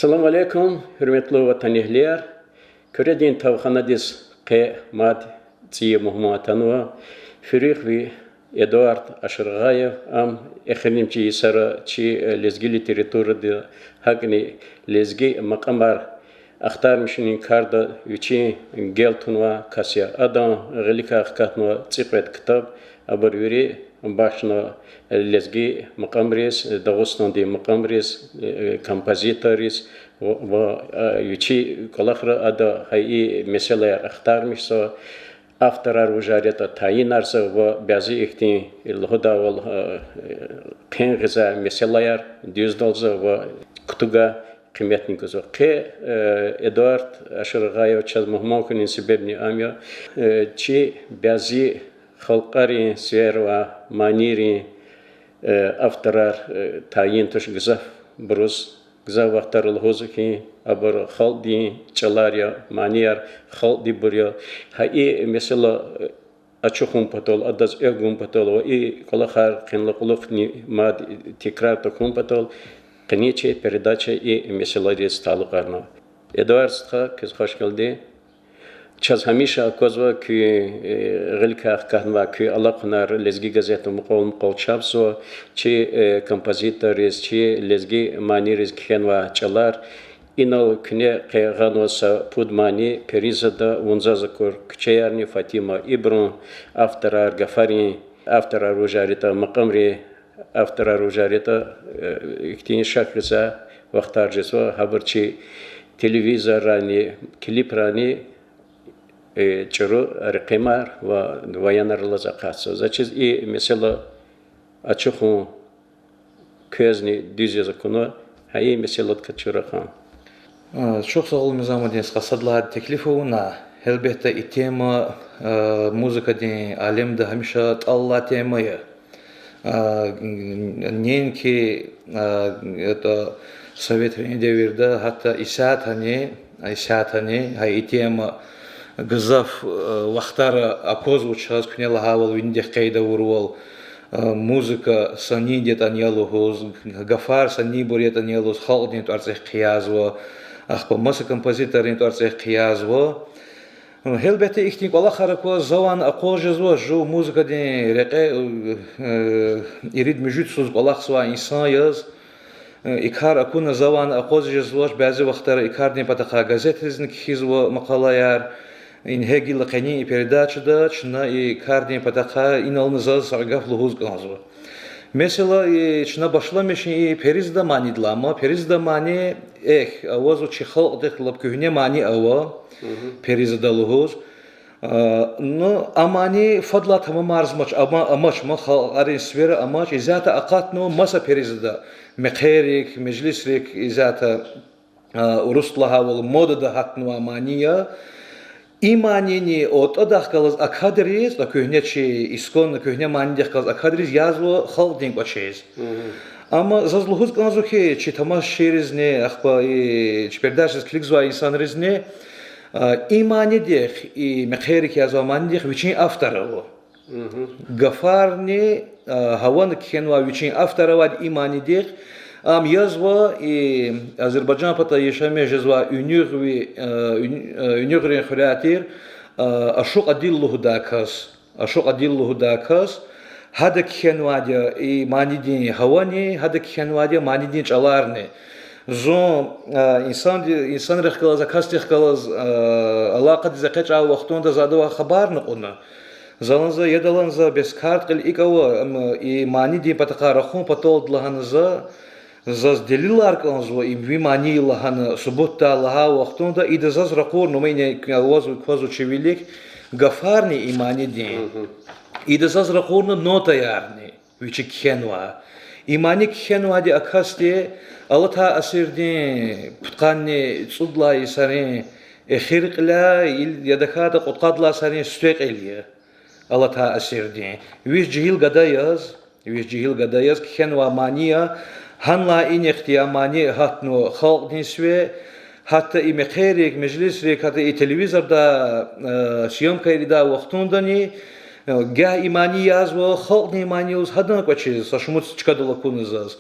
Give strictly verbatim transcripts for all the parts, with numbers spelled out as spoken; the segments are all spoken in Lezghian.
Салам алейкум, гьуьрметлу ватанэгьлияр! Куьредин тавханадиз къе мад цӀийи мугьман атанва фуругви Эдуард Ашургъаев. Ам эхиримжи йисара чи лезги литературада, гьакӀни лезги макьамар ахтармишунин карда вичин гел тунвай кас я. Адан гъиликай хкатнава цӀикьвед ктаб, абур вири бахшна лезги макьамриз, Дагъустандин макьамриз, композиторриз ва, ва вичи кӀвалахра ада гьа и месэлаяр ахтармишзава, авторар вужар ятӀа тайинарзава ва бязи ихьтин лугьудайвал, хъен гъизвай месэлаяр дуьздалзава ва кутугай къиметни гузва. Къе Эдуард Ашургъаев чаз мугьман хьунин себебни ам я, чи бязи халкьарин сверавай манийрин авторар тайин туш гзафбуруз, гзаф вахтара лугьуз хьи, абур халкьдин чӀалар я, манияр халкьдинбур я. Гьа и месэла ачухун патал, адаз экв гун патал ва и кӀвалахар къенлай кьулухъни мад тикрар тахьун патал, къенин чи передача и месэладиз талукьарнава. Эдуард стха, квез хвашгелди. Чаз гьамиша аквазва куь гъиликай хкатнавай куь алакьунар, Лезги газетда мукьвал-мукьвал чапзава, чи композиторриз, чи лезги манийриз кхьенвай чӀалар. Инал куьне къе гъанва са пуд мани: Перизада, Вунзаз акур куьчеярни Фатима. Ибурун авторар, гафарин авторар вужар ятӀа, макьамрин авторар вужар ятӀа, ихьтин шак гъизвай вахтар жезва, гьабур чи телевизоррани, клипрани чӀуру рекьимар ва ваянар алаз акъатзава. Заз чиз и месэла ачухун квезни дуьз яз акуна, гьа и месэладикай чун рахун. Чухсагъул, Низамудин стха, сад лагьайди теклиф авуна. Гьелбетда, и тема музыкадин алемда гьамиша тӀал алай тема я. Неинки это советрин девирда, гьатта исятдани, исятдани гьа и тема гзаф вахтара аквазва чаз, куьне лагьайвал, винидихъ къейд авурвал, музыка са нинди ятӀани я лугьуз, гафар са нинбур ятӀани я лугьуз, халкьдин тӀварцӀихъ хъиязва, ахпа маса композиторрин тӀварцӀихъ хъиязва. Гьелбетда, ихьтин кӀвалахар акваз завай акъваз жезва, жув музыкадин рекье ирид-муьжуьд йисуз кӀвалахзавай инсан яз. И кар акуна завай акъваз жезвач, бязи вахтара и кардин патахъай газетризни кхьизва макъалаяр. Ингье гила къенин и передачада чна и кардин патахъай инални заз са гаф лугьуз кӀанзава. Месела, и чна башламишин и Перизада манидилай, амма Перизада мани, эхь, авазва чи халкьдихъ лап куьгьне мани ава, Перизада лугьуз. Ну, а мани фадлай тамамарзамач, амач, ма халкьарин сивера амач, исятда акъатнава маса Перизада, мехъерик, межлисрик, исятда урусдалай лагьайвал, модада гьатнавай мани я. И манини отӀадахъ галаз акадриз, а куьгьне чи исконно куьгьне манидихъ галаз акадриз язва халкьдин кӀвачиз. Амма заз лугьуз кӀанзава хьи, чи тамашачийризни, ахпа и чи передачадиз килигзавай инсанризни, и манидихъ, и мехъерик язавай манидихъ вичин автор ава. Гафарни, гьавани кхьенвай вичин автор авайди и манидихъ. Ам язва и Азербайжан пата яшамиш жезвай уьнуьгъви, уьнуьгърин хуьряй тир Ашукь Адил лугьудай кас. Ашукь Адил лугьудай кас. Гьада кхьенвайди я и манидин гьавани, гьада кхьенвайди я манидин чӀаларни. Зун инсанрихъ галаз, а касдихъ галаз алакъадиз экъечӀай вахтунда за адавай хабарни кьуна. Залан за, я далан за, бес кардин кьил икӀ ава, ам и манидин патахъай рахун паталди лагьана за, заз делилар кӀанзава им ви мани лагьана субутдай лагьай вахтунда, ида заз ракъурна, ма ина авазва, квазва чи вилик, гафарни и манидин. Ида заз ракъурна нотаярни, вичи кхьенвай. И мани кхьенвайди а касди алатай асирдин пудкъанни цӀуд лагьай йисарин эхир кьиляй, я тахьайтӀа кьудкъад лагьай йисарин сифте кьил я. Алатай асирдин. Вич жегьил гада яз, вич жегьил гада яз кхьенвай мани я, гьанлай инихъди а мани гьатнава халкьдин сиве, гьатта и мехъерик, межлисрик, гьатта и телевизорда съёмкаяр ийидай вахтундани, гагь и мани язва халкьдин мани лугьуз, гьадан кӀвачиз, са шумуд чкадал акуна заз.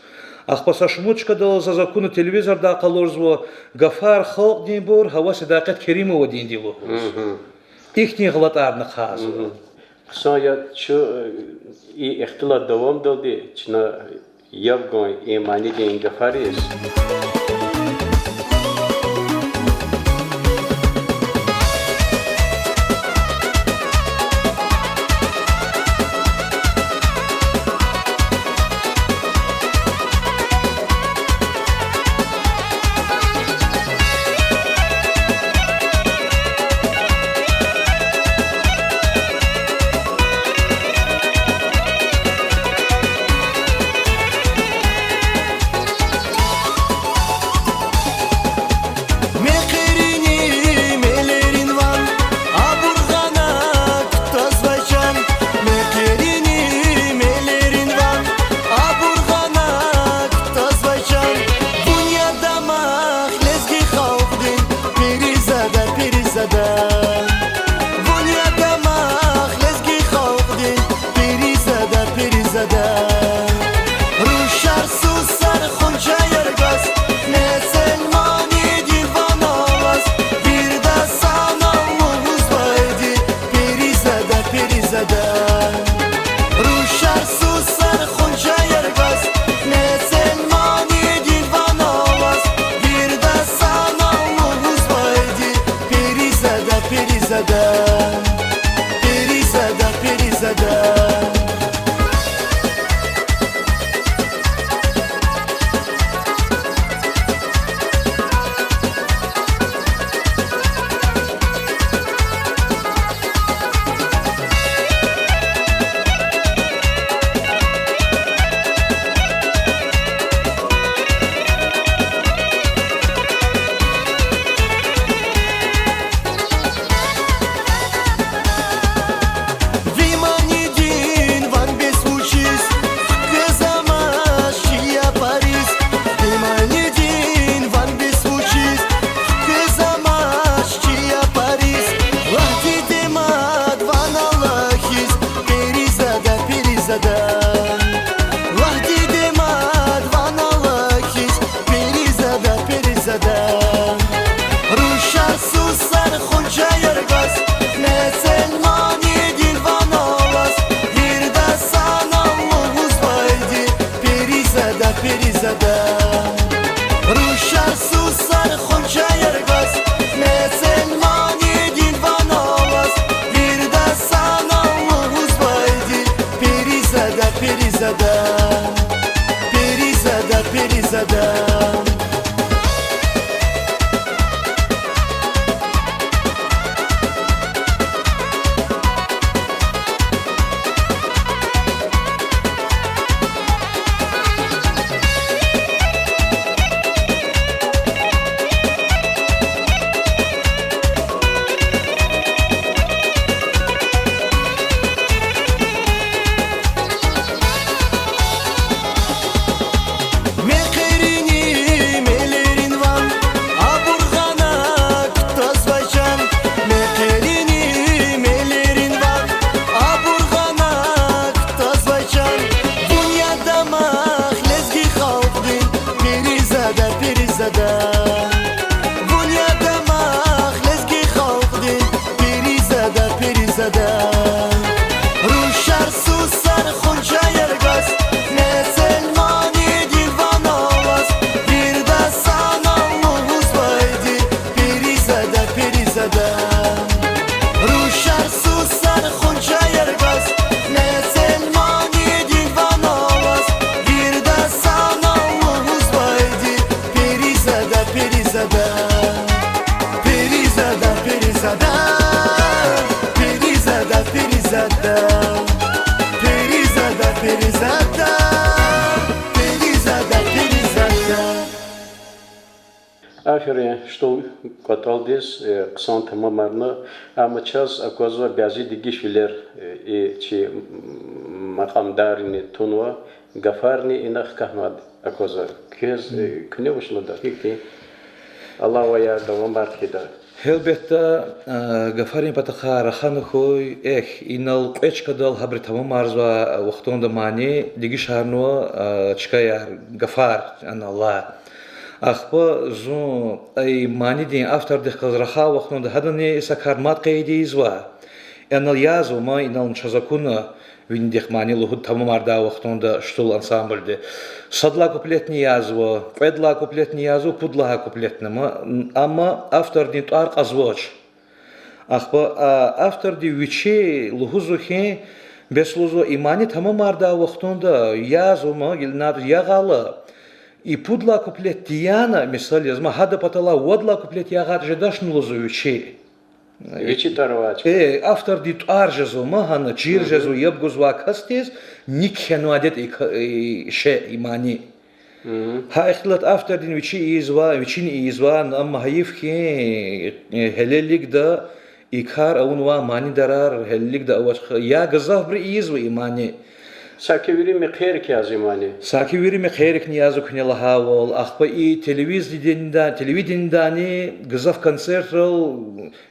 Ахпа са шумуд чкадал заз акуна телевизордай къалурзава, гафар халкьдинбур, гьава Седакъет Керимовадинди лугьуз. Ихьтин гъалатӀарни хъазва. Хъсан я чун, э, и ихтилат давамдалди чна яб гун и манидин гафариз. Мехъерини мелерин ван, абур гъана кутазвай чан. Мехъерини мелерин ван, абур гъана кутазвай чан. Вун я дамах лезги халкьдин, Пиризада, Пиризада. Вун я дамах лезги халкьдин, Пиризада, Пиризада. Рушар, сусар, хунжаяр гваз, мусурманидин ван алаз, вирида санал лугьузвайди, Пиризада, Пиризада. Рушар, сусар, хунжаяр гваз, мусурманидин ван алаз, вирида санал лугьузвайди, Пиризада, Пиризада. Пиризада, Пиризада. Ви манидин ван бес вучиз хквезамаз чи япариз? Ви манидин ван бес вучиз хквезамаз чи япариз? Лагь диде, мад ван ала хьиз, Пиризада, Пиризада. Лагь диде, мад ван ала хьиз, Пиризада, Пиризада. Рушар, сусар, хунжаяр гваз, мусурманидин ван алаз, вирида санал лугьузвайди, Пиризада, Пиризада. Рушар, сусар, хунжаяр гваз, мусурманидин ван алаз, вирида санал лугьузвайди, Пиризада, Пиризада. Пиризада, Пиризада. Мехъерини мелерин ван, абур гъана кутазвай чан. Мехъерини мелерин ван, абур гъана кутазвай чан. Вун я дамах лезги халкьдин, Пиризада, Пиризада. Вун я дамах лезги халкьдин, Пиризада, Пиризада. Рушар, сусар, хунжаяр гваз, мусурманидин ван алаз, вирида санал лугьузвайди, Пиризада, Пиризада. Рушар, сусар, хунжаяр гваз, мусурманидин ван алаз, вирида санал лугьузвайди, Пиризада, Пиризада. Пиризада, Пиризада. Пиризада, Пиризада. Пиризада, Пиризада. Пиризада, Пиризада. Аферин, штӀул кӀватӀалдиз, э, хъсан тамамарна, амма чаз аквазва бязи дегишвилер, э, и чи, м, макьамдарни тунва, гафарни инал хкахьнавайди аквазва. Квез, э, куьне вуч лугьуда, гьихьтин алава я, давамар хъийида? Гьелбетда, гафарин патахъай рахана хьуй, эхь, инал кьве чкадал гьабуру тамамарзавай вахтунда мани дегишарнава, чкаяр, гафар, анал алай. Ахпа зун и манидин автордихъ галаз рахай вахтунда гьадани са кар мад къейд ийизва. Анал язва ман, инал чаз акуна, винидихъ мани лугьуда тамамардай вахтунда Штул ансамблди. Сад лагьай куплетни язва, кьвед лагьай куплетни язва, пуд лагьай куплетни ма, амма автордин тӀвар кьазвач. Ахпа авторди вичи лугьузва хьи, бес лугьузва, и мани тамамардай вахтунда язва ман, гила ягъайла, и пуд лагьай куплетди яна, мисал яз, ма гьадан паталай вад лагьай куплет ягъайтӀа жедачни лугьузва вичи. Вичи тӀвар авач. Э, автордин тӀвар жезва ма гьана, чир жезва, яб гузвай касдиз, ни кхьенвайди ятӀа и ка-, и шей, и мани. Гьа ихтилат автордин вичи ийизва, вичини ийизва, амма гьайиф хьи, гьелелигда и кар авунвай манидарар гьелелигда авач, я гзафбуру ийизва и мани. Саки вири мехъерик яз и мани. Саки вири мехъерикни язва, куьне лагьайвал, ахпа и телевиденида-, телевиденидани гзаф концертрал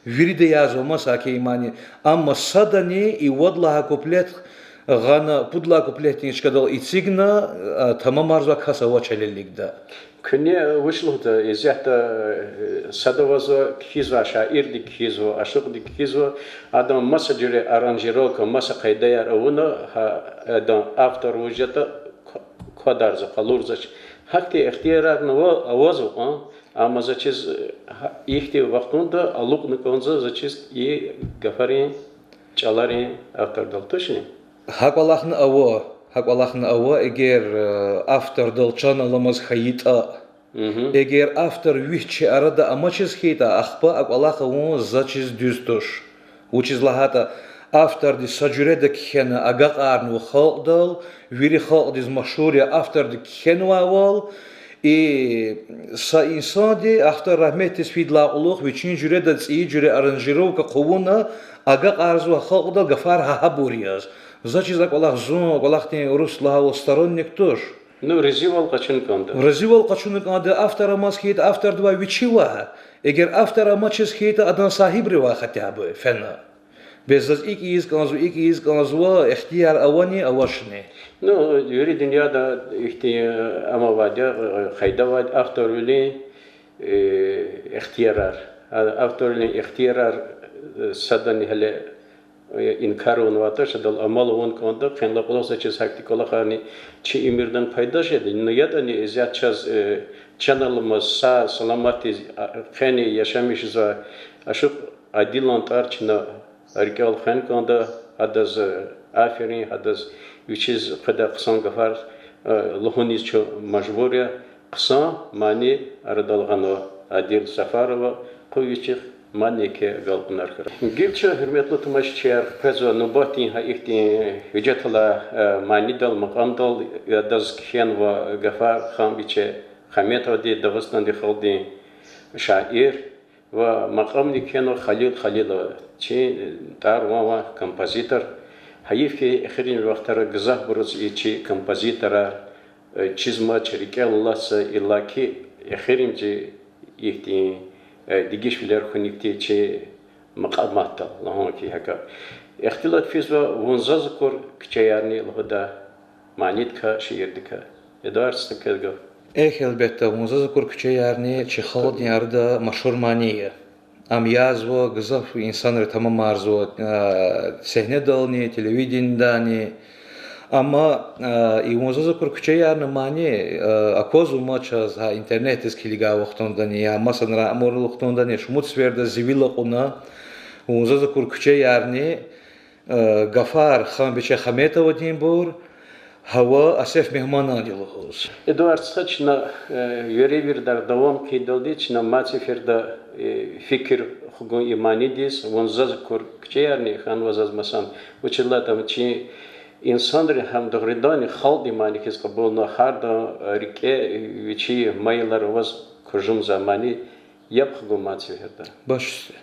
вирида язва ма саки и мани. Амма садани и вад лагьай куплет гъана, пуд лагьай куплетдин чкадал эцигна, тамамарзавай кас авач гьелелигда. Куьне вуч лугьуда, исятда сада авазва, кхьизва, шаирди кхьизва, ашукьди кхьизва, адан маса жуьре аранжировка, маса къайдаяр авуна, гьа, адан автор вуж ятӀа, квадарзава, къалурзавач. Гьахьтин ихтиярарни авазва кьван, амма за чиз, ихьтин вахтунда алукьна кӀанзава за чиз и гафарин, чӀаларин автордал тушни? ГьакӀ кӀвалахни ава, гьакӀ кӀвалахни ава, эгер автордал чан аламаз хьайитӀа. Эгер автор вич чи арада амачиз хьайитӀа, ахпа а кӀвалах авун за чиз дуьз туш. Вучиз лагьайтӀа авторди са жуьреда кхьена агакьарнава халкьдал, вири халкьдиз машгьур я авторди кхьенвайвал, и са инсанди, автор рагьметдиз фейидалай кьулухъ, вичин жуьреда цӀийи жуьре аранжировка хъувуна агакьарзава халкьдал гафар гьа-, гьабур яз. За чиз а кӀвалах, зун а кӀвалахдин, урус лагьайвал, сторонник туш. Ну, разивал къачуна кӀанда. Разивал къачуна кӀанда, автор амаз хьайитӀа, автордивай вичивай. Эгер автор амачиз хьайитӀа, адан сагьибривай хотя бы фена. Бес заз икӀ ийиз кӀанзава, икӀ ийиз кӀанзава, ихтияр авани, авачни? Ну, вири дуьньяда ихьтин, ам авайди я, къайда авайди я авторвилин ихтиярар. Авторвилин ихтиярар садани гьеле инкар авунвайди туш, адал амал авун кӀанда, къенлай кьулухъ за чиз гьахьтин кӀвалахарни чи уьмуьрдани пайда жеда, ну ятӀани исятда чаз чан аламаз, сагъ-саламатдиз, къени яшамиш жезвай ашукь Адилан тӀвар чна рикӀел хвена кӀанда, гьадаз аферин, гьадаз вичиз къведай хъсан гафар лугьуниз чун мажбур я. Хъсан мани арадал гъанва Адил Сафарова, къуй вичихъ, мадни еке агалкьунар хьурай. Гила чун, гьуьрметлу тамашачияр, къвезва нубатдин гьа ихьтин гьуьжетдилай, манидал, макьамдал, адаз кхьенва гафар Ханбиче Хаметовади, Дагъустандин халкьдин шаир ва макьамни кхьенва Халил Халилова, чи тӀвар-ван авай композитор. Гьайиф хьи, эхиримжи вахтара гзафбуруз и чи композиторар чизмач, рикӀел алатзава, иллаки эхиримжи ихьтин дегишвилер хьуник хьи чи макьаматдал, лагьун хьи гьакӀа. Ихтилат физва Вун заз акур куьчеярни лугьудай манидикай, шиирдикай. Эдуард стха, квез гаф. Эхь, гьелбетда, Вун заз акур куьчеярни чи халкьдин арада машгьур мани я. Ам язва, гзаф инсанри тамамарзава сегьнедални, телевиденидани. Амма и Вун заз акур куьчеярни мани аквазва ма чаз гьа интернетдиз килигай вахтундани, я масанрай амурай вахтундани, шумуд сеферда зи вил акьуна Вун заз акур куьчеярни, гафар Ханбиче Хаметовадинбур, гьава Асеф Мегьмананди лугьуз. Эдуард стха, чна веревирдал давам хъийидалди чна мад сеферда фикир хгун и манидиз, Вун заз акур куьчеярни хьанва заз масан, вучиз лагьайтӀа чи инсанри гьам дугъриданни халкьдин мани хьиз кьабулна, гьардан рикӀе вичи майилар аваз кужумза мани, яб хгун мад сеферда. Баш уьсте.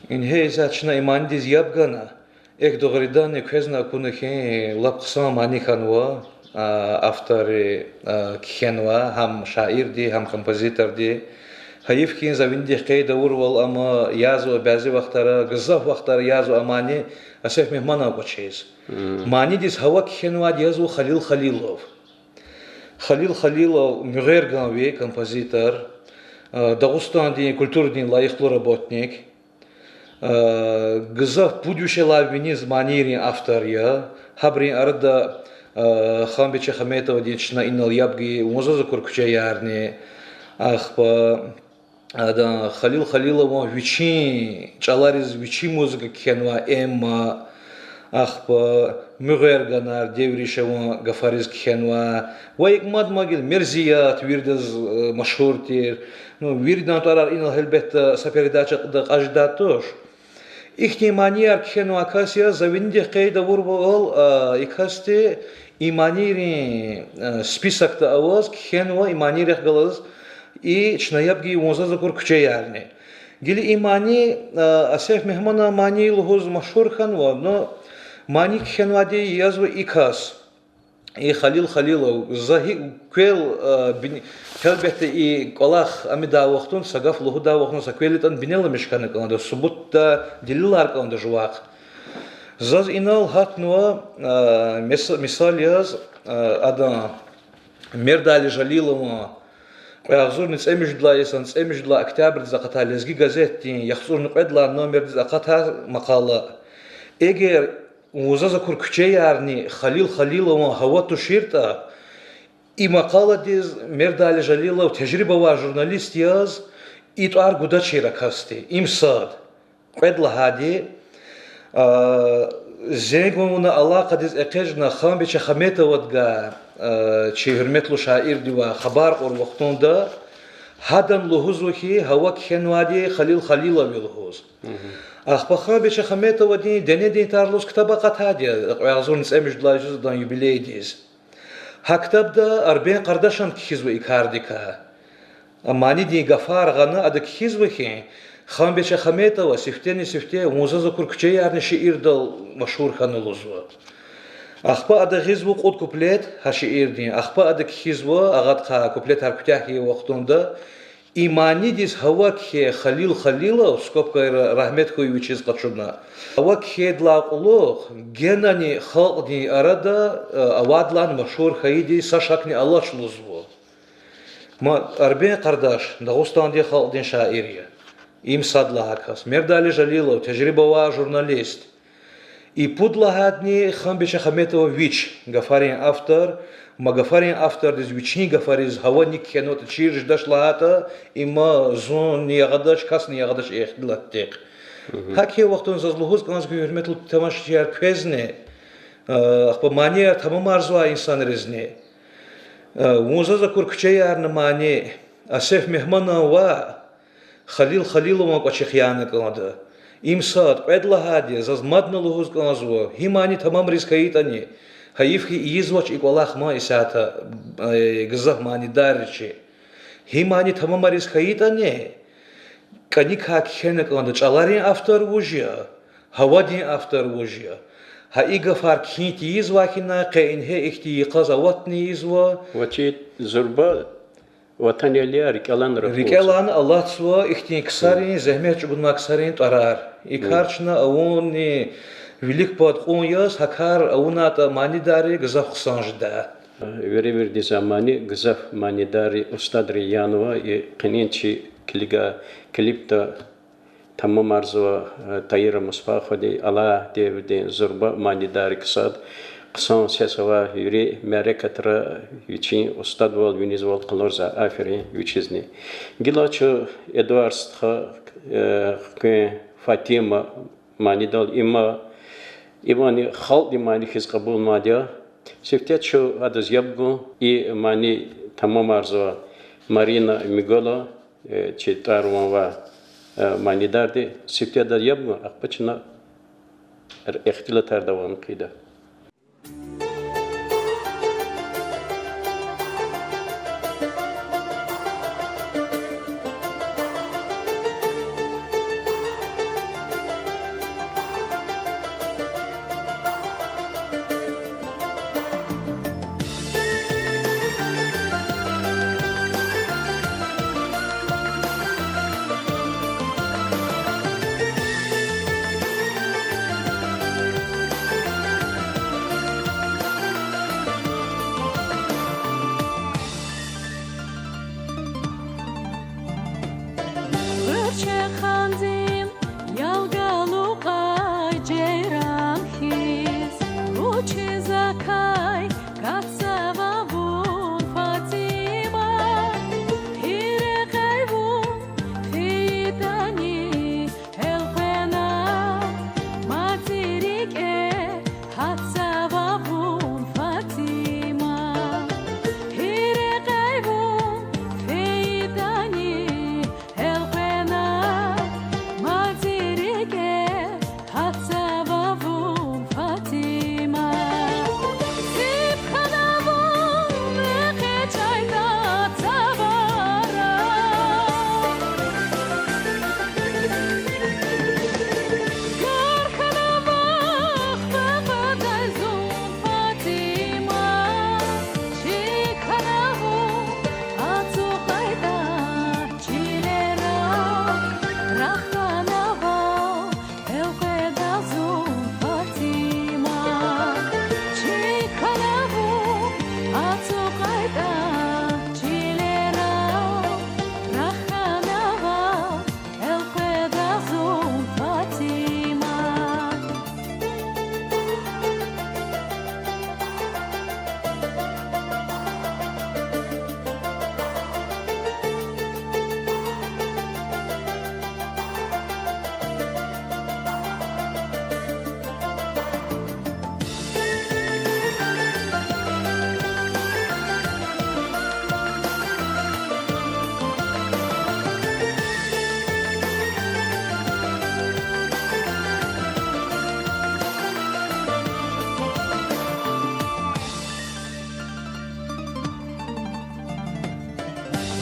Ингье исятда чна и манидиз яб гана, эхь, дугъриданни, квезни акуна хьи, лап хъсан мани хьанва, а, автори, а, кхьенва, гьам шаирди, гьам композиторди. Гьайиф хьи, за винидихъ къейд авурвал, амма язва бязи вахтара, гзаф вахтара язва а мани Асеф Мегьманан кӀвачиз. Манидиз гьава кхьенвайди язва Халил Халилов. Халил Халилов муьгъ ганвай композитор, а, Дагъустандин культурадин лайихлу работник. А, гзаф пуд вишелай виниз манийрин автор я. Гьабурун арада, а, Ханбече Хаметовади чна инал яб гайи Ванзаз акур куьчеярни, ахпа, адан, Халил Халилован, вичин чӀалариз вичин музыка кхьенвай Эмма, ахпа Муьгъ ганар, Девришеван гафариз кхьенвай, ва икӀ мад-мад гила, Мерзият, виридаз, э, машгьур тир. Ну, виридан тӀварар инал гьелбетда са передачада кьаз жедай туш. Ихьтин манияр кхьенвай кас я, за винидихъ къейд авурвал, а, и касди и манийрин, а, списокда аваз, кхьенва и манийрихъ галаз и чна яб гайи Ванзаз акур куьчеярни. Гила и мани, а, Асеф Мегьманан мани лугьуз машгьур хьанва, но мани кхьенвайди язва и кас. И Халил Халилов, за гьи квел, а, бин-, гьелбетда, и кӀвалах амидай вахтунда, са гаф лугьудай вахтунда, са квел ятӀани бинеламиш хьана кӀанда, субутда, делилар кӀанда жувахъ. Заз инал гьатнава, а, мес-, мисал яз, а, адан, Мердали Жалилован, кьве агъзурни цӀемуьжуьд лагьай йисан цӀемуьжуьд лагьай октябрдиз акъатай Лезги газетдин яхцӀурни кьвед лагьай номердиз акъатай макъала. Эгер Ванзаз акур куьчеярни Халил Халилован гьава туширтӀа, и макъаладиз Мердали Жалилов тежриба авай журналист яз и тӀвар гудачир а касди. Им сад. Кьвед лагьайди, а, зенгун вуна алакъадиз экъечӀна Ханбече Хаметовадгай, а, чи гьуьрметлу шаирдивай хабар кьур вахтунда, гьадан лугьузва хьи, гьава кхьенвайди Халил Халилов я лугьуз. Ахпа Ханбече Хаметовадин Денедин тар лугьуз ктаб акъатайди я, кьве агъзурни цӀемуьжуьд лагьай йисуз адан юбилейдиз. Гьа ктабда Арбен Къардашан кхьизва и кардикай. А манидин гафар гъана ада кхьизва хьи, Ханбече Хаметова сифтени-сифте Ванзаз акур куьчеярни шиирдал машгьур хьана лугьузва. Ахпа ада гъизва кьуд куплет гьа шиирдин, ахпа ада кхьизва, агъадихъай куплетар куьтягь хьайи вахтунда, и манидиз гьава кхьей Халил Халилов, скобкайра, рагьмет хьуй вичиз къачуна, гьава кхьейдалай кьулухъ генани халкьдин арада, э, авайдалайни машгьур хьайиди са шакни алач лугьузва. Ма Арбен Къардаш Дагъустандин халкьдин шаир я. Им сад лагьай кас. Мердали Жалилов, тежриба авай журналист. И пуд лагьайдини Ханбече Хаметова вич, гафарин автор, ма гафарин автордиз вичин гафариз гьава ни кхьенватӀа чир жедач лагьайтӀа, има зунни ягъадач, касни ягъадач и ихтилатдихъ. ГьакӀ хьайи вахтунда заз лугьуз кӀанзава хьи, гьуьрметлу тамашачияр, квезни, а, ахпа манияр тамамарзавай инсанризни, а, Ванзаз акур куьчеярни мани Асеф Мегьманан ваъ, Халил Халилован кӀвачихъ яна кӀанда. Им сад. Кьвед лагьайди, заз мадни лугьуз кӀанзава, гьи мани тамамариз хьайитӀани, гьайиф хьи, ийизвач и кӀвалах ман исятда, э, гзаф манидарричи. Гьи мани тамамариз хьайитӀани, кӀаникай кхьена кӀанда чӀаларин автор вуж я, гьавадин автор вуж я. Гьа и гафар кхьин тийизвай хьана, къе ингье ихьтин йикъаз аватни ийизва. Ва чи зурба ватанэгьлияр рикӀелай ракъурзава. РикӀелай алатзава ихьтин ксарин, зегьмет чӀугунвай ксарин тӀварар. И кар чна авунни вилик пад кьун яз, гьа кар авунайтӀа манидайри гзаф хъсан жеда. Веревирдиз а мани гзаф манидарри, устадри янава, и къенин чи килига, клипда тамамарзава, э, Таира Мустафади, алай девирдин зурба манидаррикай сад, хъсан сес авай, вири мярекатра вичин устадвал винизвал къалурзава, аферин вичизни. Гила чун Эдуард стха, э, хквен Фатима манидал, има, имани халкьдин мани хьиз кьабулнавайди я. Сифте чун адаз яб гун, и мани тамамарзава Марина Мигола, э, чи тӀвар-ван авай, э, манидарди, сифте адаз яб гун, ахпа чна ихтилатар давам хъийида. Къандин ялгало кьван жейран хьиз, вучиз закай катзава вун, Фатима? Гьи рекьяй вун фейитӀани, элкъвена мад зи рикӀе гьатзава вун, Фатима. Гьи рекьяй вун фейитӀани, элкъвена мад зи рикӀе гьатзава вун, Фатима. Сив хьана вун экъечӀайтӀа цавара, гар хьана вахъ къекъведай зун, Фатима. Чиг хьана вун ацукьайтӀа чилера, раханава элкъведа зун, Фатима. Чиг хьана вун ацукьайтӀа чилера, раханава элкъведа зун, Фатима.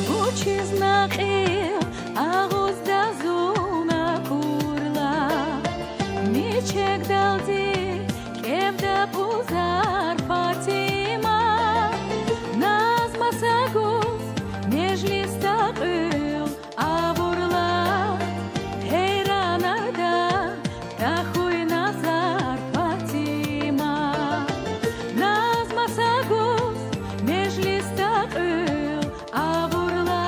Вучиз накьил агъузда зун акурла, мичкдалди кӀевда пӀузар, Фатима? Наз маса гуз межлисда кьуьл авурла, гьейранарда тахьуй назар, Фатима. Наз маса гуз межлисда кьуьл авурла,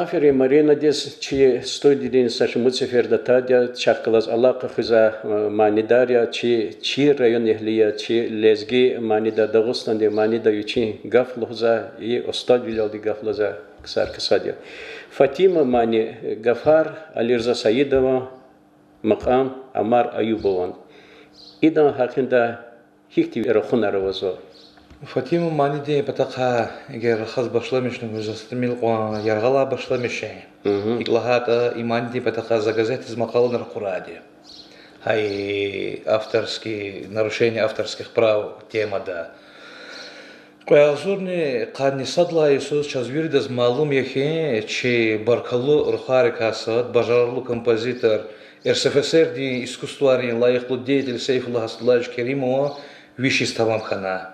Аферин Маринадиз, чи студиядин са шумуд сеферда атайди я, чахъ галаз алакъа хуьзвай, э, манидар я, чи, чи районэгьли я, чи лезги манида, Дагъустандин манида вичин гаф лугьузвай, и устадвилелди гаф лугьузвай ксар ксади я. Фатима мани, гафар Алирза Саидован, макьам Амар Аюбован. Идан гьакъиндай гьихьтин рахунар авазва? Фатима манидин патахъай эгер рахаз башламишна, гьуьзестмил кьван яргъалай башламишин. Мгм. ИкӀ лагьайтӀа, и манидин патахъай за газетдиз макъалани ракъурайди я. Гьа и авторский, нарушение авторских прав темада. Кьве агъзурни къанни сад лагьай йисуз чаз виридаз малум я хьи, чи баркаллу рухвайрикай сад, бажарагълу композитор, РСФСР-дин искусствайрин лайихлу деятель Сейфуллагь Асадуллаевич Керимован виш йис тамам хьана.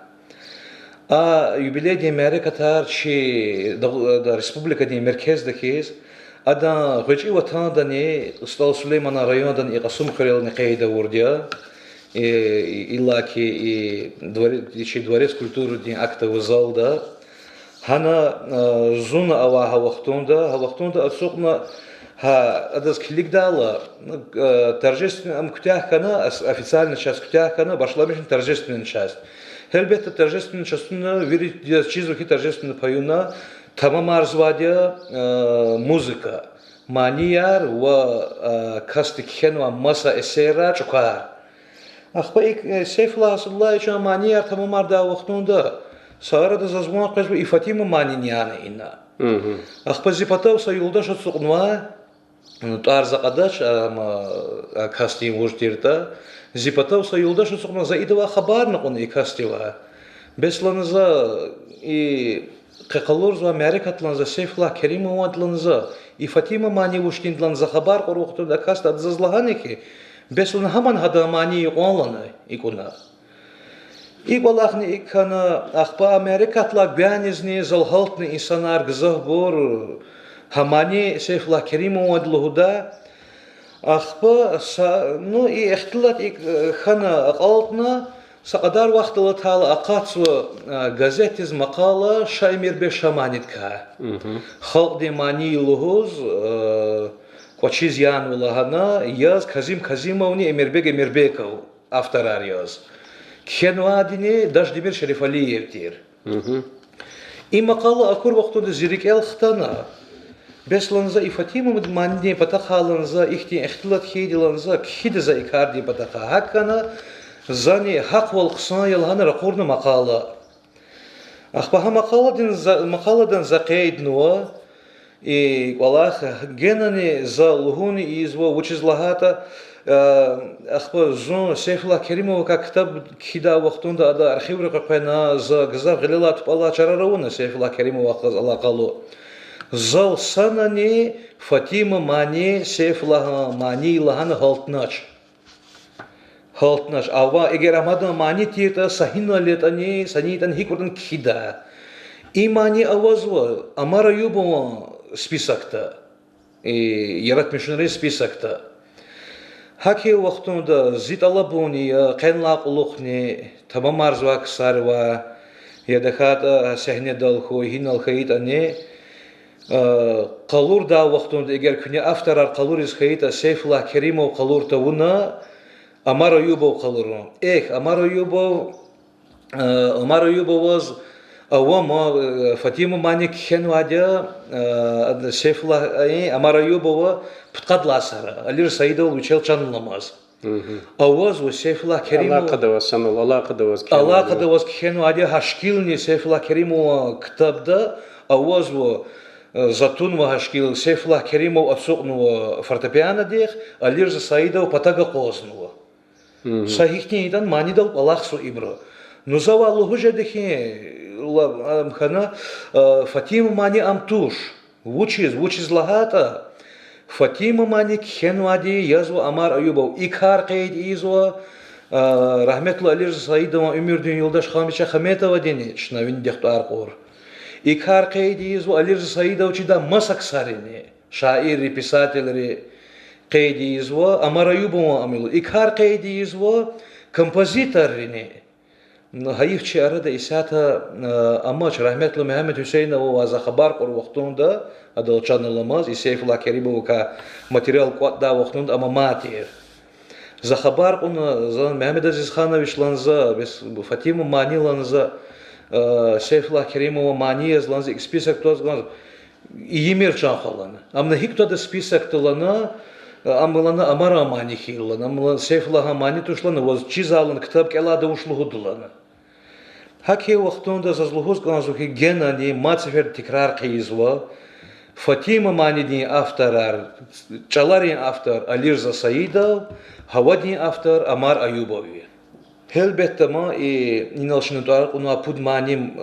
А юбилейдин мярекатар чи да-, да, республикадин меркезда хьиз, адан гъвечӀи ватандани, СтӀал Сулейманан райондани, и Кьасумхуьрелани къейд авурди я. Э, иллаки и дворе-, чи Дворец культурыдин актовый залда. Гьана, э, зун авай гьа вахтунда, гьа вахтунда ацукьна, гьа, адаз килигдайла, э, торжествен-, ам куьтягь хьана, ас-, официальный часть куьтягь хьана, башламишна торжественный часть. Гьелбетда, торжественный частьна вири яз чизва хьи, торжественный паюна тамамарзавайди я, э, музыка, манияр ва, э, касди кхьенвай маса эсеррай чӀукар. Ахпа икӀ, э, Сейфуллагь Асадуллаевичан манияр тамамардай вахтунда са арада заз ван къвезва и Фатима манини яна ина. Ахпа зи патав са юлдаш ацукьнавай, ну, тӀвар за кьадач, ам, а касдин вуж тиртӀа. Зи патав са юлдаш ацукьнавай, за идавай хабарни кьуна и касдивай. Бес лагьана за, и къе къалурзавай мярекатдилан за, Сейфуллагь Керимовандилан за, и Фатима мани вуч тиндилан за хабар кьур вахтунда а касди, ада заз лагьана хьи, бес лагьана, гьамни гьадан мани я кьван лагьана, икӀ кьуна. И кӀвалахни икӀ хьана, ахпа а мярекатдилай гуьгъуьнизни зал гьалтна инсанар гзафбур гьа мани Сейфуллагь Керимованди лугьуда. Ахпа са, ну, и ихтилат икӀ, э, хьана акьалтна, са кьадар вахт алатайла акъатзава, э, газетдиз макъала Ша Эмирбег, ша манидикай. Халкьдин мани лугьуз, э, кӀвачиз янва лагьана, яз Казим Казимовни Эмирбег Эмирбеков авторар яз. Кхьенвайдини Дашдемир Шерифалиев тир. И макъала акур вахтунда зи рикӀел хтана, бес лагьана за и Фатима манидин патахъай лагьана за, ихьтин ихтилат хьайиди лагьана за, кхьида за и кардин патахъай. ГьакӀ хьана, зани гьахъвал хъсан я лагьана ракъурна макъала. Ахпа гьа макъаладин за-, макъаладан за къейднава, и кӀвалах генани за лугьун ийизва, вучиз лагьайтӀа, э, ахпа зун Сейфуллагь Керимовакай ктаб кхьидай вахтунда ада архивра къекъвена, за гзаф гъилелай тупӀалай чарар авуна Сейфуллагь Керимовахъ галаз алакъалу. Зал санани Фатима мани Сейфуллагьан мани лагьана гьалтнач. Гьалтнач. Ава, эгер ам адан мани тиртӀа, са гьинал ятӀани, са ни ятӀани, гьикӀ ятӀани кхьида. И мани авазва Амар Аюбован списокда, и, яратмишунрин списокда. ГьакӀ хьайи вахтунда зи тӀалабуни я, къенлай кьулухъни, тамамарзавай ксар ваъ, я тахьайтӀа сегьнедал хьуй, гьинал хьайитӀани, э, къалурдай вахтунда, эгер куьне авторар къалуриз хьайитӀа, Сейфуллагь Керимов къалур тавуна, Амар Аюбов къалурун. Эхь, Амар Аюбов, э, Амар Аюбоваз авама, э, Фатима мани кхьенвайди я, э, ад-, Сейфуллагь, э, Амар Аюбова пудкъад лагьай йисара, Алирза Саидовал вичел чан аламаз. Авазва Сейфуллагь Керимов. Алакъада аваз, санал алакъада аваз кхьенвайди я. Алакъада аваз кхьенвайди я, гьа шикилни Сейфуллагь Керимован ктабда авазва, э, за тунва гьа шикил, Сейфуллагь Керимов ацукьнава фортепианодихъ, Алирза Саидов патав акъвазнава. Са гьихьтин ятӀани манидал кӀвалахзава ибуру. Ну, завай лугьуз жеда хьи, ла-, ам хьана, э, Фатима мани ам туш. Вучиз, вучиз лагьайтӀа, Фатима мани кхьенвайди язва Амар Аюбов. И кар къейд ийизва, а, рагьметлу Алирза Саидован уьмуьрдин юлдаш Хамича Хаметовадини, чна винидихъ тӀвар кьур. И кар къейд ийизва Алирза Саидов чидай маса ксарини, шаирри, писателри къейд ийизва, Амар Аюбован ам я лугьуз. И кар къейд ийизва композиторрини. Гьайиф, чи арада исятда амач. Рагьметлу Мегьамед Гьуьсейнова ва За хабар кьур вахтунда, адал чан аламаз, и Сейфуллагь Керимовакай материал кӀватӀдай вахтунда ама мад тир. За хабар кьуна, за Мегьамед Азизханович ланза, бес Фатима мани ланза, Сейфуллагь Керимова мани яз ланза, икӀ список тваз кӀанзава. Ийимир, чан хва, лана. Амма гьикӀ твада списокда, лана, ам лана Амаран мани хьайила, лана, ам лана Сейфуллагьан мани туш, лана, ваз чизвай, лана, ктаб кӀелайда вуч лугьуда, лана. ГьакӀ хьайи вахтунда заз лугьуз кӀанзава хьи, генани мад сеферда тикрар хъийизва: Фатима манидин авторар, чӀаларин автор Алирза Саидов, гьавадин автор Амар Аюбов я. Гьелбетда, ма и, инал чна тӀвар кьунвай пуд мани,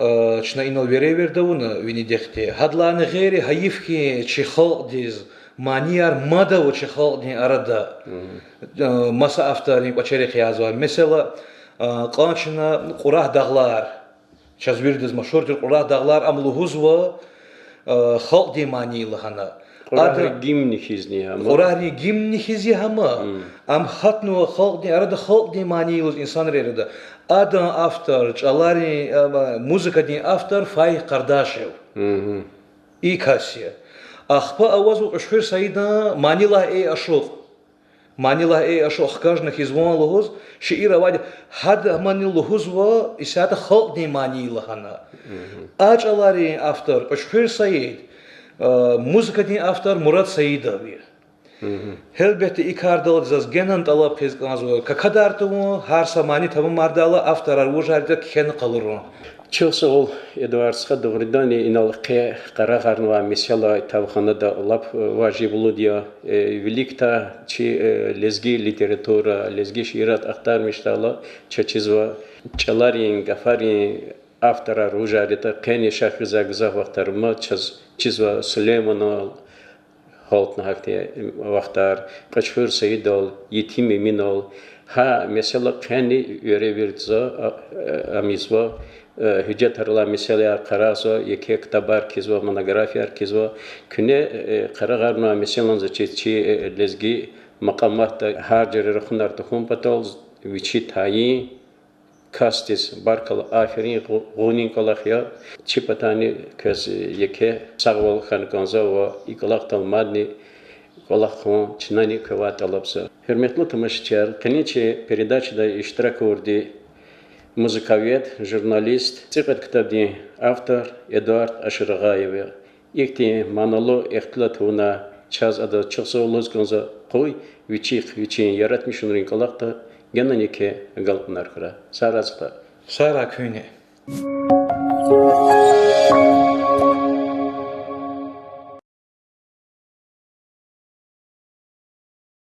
чна инал веревирд авуна винидихъди. Гьадалайни гъейри, гьайиф хьи, чи халкьдиз манияр мад ава чи халкьдин арада. Маса авторрин кӀвачерихъ язавай. Месела, кьван чна Кьурагь дагълар. Чаз виридаз машгьур тир Кьурагь дагълар, ам лугьузва халкьдин мани лагьана. Кьурагьрин гимн хьиз я гьам. Кьурагьрин гимн хьиз я гьам. Ам гьатнава халкьдин арада, халкьдин мани лугьуз инсанрин арада. Адан автор, чӀаларин, музыкадин автор Фаикь Къардашев. И кас я. Ахпа авазва Кьуьчхуьр Саидан Мани лагь, эй ашукь. Мани лагь, эй ашукь, хкажна хьиз ван лугьуз, шиир авайди, гьада мани лугьузва исятда халкьдин мани лагьана. А чӀаларин автор Кьуьчхуьр Саид, музыкадин автор Мурад Саидов я. Гьелбетда, и кардалди заз генани тӀалаб хъийиз кӀанзава какадар тавун, гьар са мани тамамардайла авторар вужар ятӀа кхьена къалурун. Чухсагъул, Эдуард стха, дугъриданни инал къе къарагъарнавай месэла тавханада лап важиблуди я, виликдай чи лезги литература, лезги шиират ахтармишдайла, чаз чизва чӀаларин, гафарин авторар вужар ятӀа, къени шехьизвай гзаф вахтар ама, чаз чизва Сулейманал гьалтна гьахьтин вахтар, Кьуьчхуьр Саидал, Етим Эминал. Гьа месэла къени веревирдзава, ам ийизва, гьуьжетрилай месэлаяр къарагъзава, еке ктабар кхьизва, монографияр кхьизва. Куьне къарагъарнавай месэлани заз чиз, чи лезги макьаматда гьар жуьре рахунар тахьун патал вичи тайин касдиз баркалла, аферин, гъу-, гъунин кӀвалах я. Чи патайни квез еке сагъвал хьана кӀанзава ва и кӀвалахдал мадни кӀвалах хьун чнани квевай тӀалабзава. Гьуьрметлу тамашачияр, къенин чи передачада иштирак авурди музыковед, журналист, цӀикьвед ктабдин автор Эдуард Аширагъаев я. Ихьтин маналы ихтилат авуна чаз адаз чухсагъул лугьуз кӀанзава. Къуй вичихъ вичин яратмишунрин кӀвалахда генани еке агалкьунар хьурай. Сагърай, стха. Сагърай куьнни.